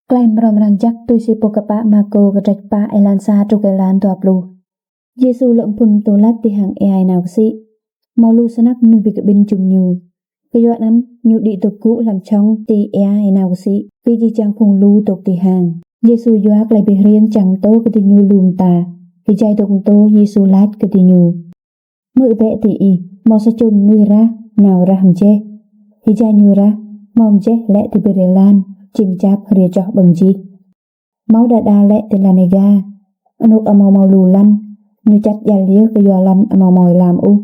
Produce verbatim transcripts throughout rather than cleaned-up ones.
Klei mrâo mrang jăk tui si pô kpă Markô kdrêč pă êlan sa truh êlan dua pluh. Yêsu lŏ mphŭn mtô lač ti hang êa ênao ksĭ. Mâo lu snăk mnuih bi kƀĭn jŭm ñu. Kyuanăn ñu đĭ dôk gŭ hlăm čhŏng ti êa ênao ksĭ, bi jih jang phung lu dôk ti hang. Yêsu yua klei bi hriêng čiăng mtô kơ diñu lu mta. Êjai dôk mtô, Yêsu lač kơ diñu: Hmư̆ bĕ diih, mâo sa čô mnuih rah nao rah mjeh. Êjai ñu rah, mâo mjeh lĕ ti bi êlan, jing čap hriê čoh ƀơ̆ng jih. Mâo đa đa lĕ ti lăn êga, anôk amâo mâo lu lăn, ñu čăt djăl yơh kyua lăn amâo mâo êlam ôh.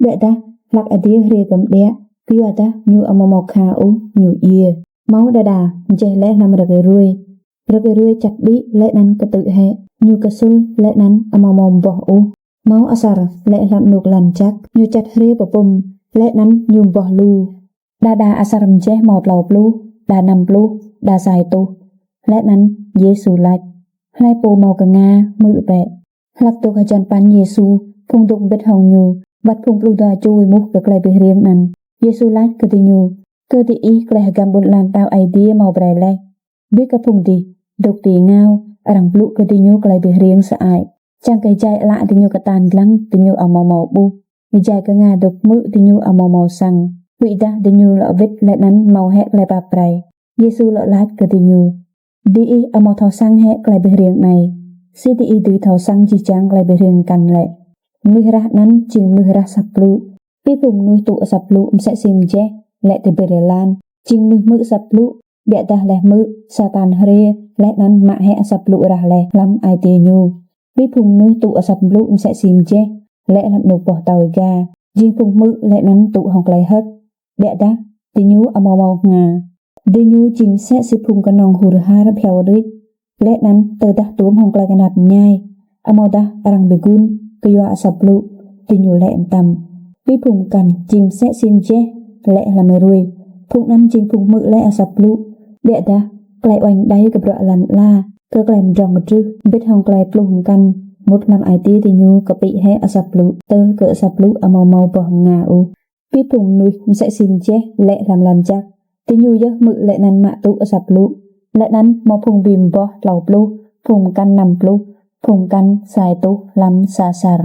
Ƀiădah hlăk adiê hriê kơ mđiă, kyuadah ñu amâo mâo khua ôh, ñu djiê. Mâo đa đa mjeh lĕ hlăm rơ̆k êruê. Rơ̆k êruê čăt đĭ leh anăn ktư̆ hĕ, ñu ksŭl leh anăn amâo mâo mboh ôh. Mâo asăr lĕ hlăm anôk lăn jăk, ñu čăt hriê pơpŭm, leh anăn ñu mboh lu. Đa đa asăr mjeh mâo tlâo pluh, đa năm pluh, đa sa êtuh. Leh anăn Yêsu lač: Hlei pô mâo knga, hmư̆ bĕ. Hlăk dôk hjăn păn Yêsu, phung dôk mbĭt hŏng ñu, wăt phung pluh dua čô êmuh kơ klei bi hriêng anăn. Yêsu lač kơ diñu: Kơ diih klei hgăm ƀuôn ala mtao Aê Diê mâo brei leh. Bi kơ phung dih dôk ti êngao, arăng blŭ kơ diñu klei bi hriêng sơăi, čiăng kơ êjai ală diñu ktang dlăng diñu amâo mâo ƀuh, êjai knga dôk hmư̆ diñu amâo mâo săng, huĭdah diñu lŏ wĭt leh anăn mâo hĕ klei pap brei. Yêsu lŏ lač kơ diñu: Diih amâo thâo săng hĕ klei bi hriêng anei? Si diih dưi thâo săng jih jang klei bi hriêng mkăn lĕ? Mnuih rah anăn jing mnuih rah asăp blŭ. Bi phung mnuih tŭ asăp blŭ msĕ si mjeh lĕ ti bi êlan, jing mnuih hmư̆ asăp blŭ, ƀiădah leh hmư̆, Satan hriê, leh anăn mă hĕ asăp blŭ rah leh hlăm ai tiê ñu. Bi phung mnuih tŭ asăp blŭ msĕ si mjeh lĕ hlăm anôk boh tâo êga, jing phung hmư̆ leh anăn tŭ hŏng klei hơ̆k, ƀiădah diñu amâo mâo knga. Diñu jing msĕ si phung knŏng hur har bhiâo đuč, leh anăn tơdah tuôm hŏng klei knap mñai, amâodah arăng bi gun kyua asăp blŭ, diñu lĕ mtam. Bi phung mkăn jing msĕ si mjeh lĕ hlăm êruê. Phung anăn jing phung hmư̆ leh asăp blŭ, ƀiădah klei uêñ đei kơ bruă lăn ala, kơ klei mdrŏng kdrưh, mbĭt hŏng klei tluh mkăn, mŭt hlăm ai tiê diñu kpĭ hĕ asăp blŭ, tơl kơ asăp blŭ amâo mâo boh mnga ôh. Bi phung mnuih msĕ si mjeh lĕ hlăm lăn jăk. Diñu yơh hmư̆ leh anăn mă tŭ asăp blŭ, leh anăn mâo phung bi mboh tlâo pluh, phung mkăn năm pluh, phung mkăn sa êtuh hlăm sa asăr.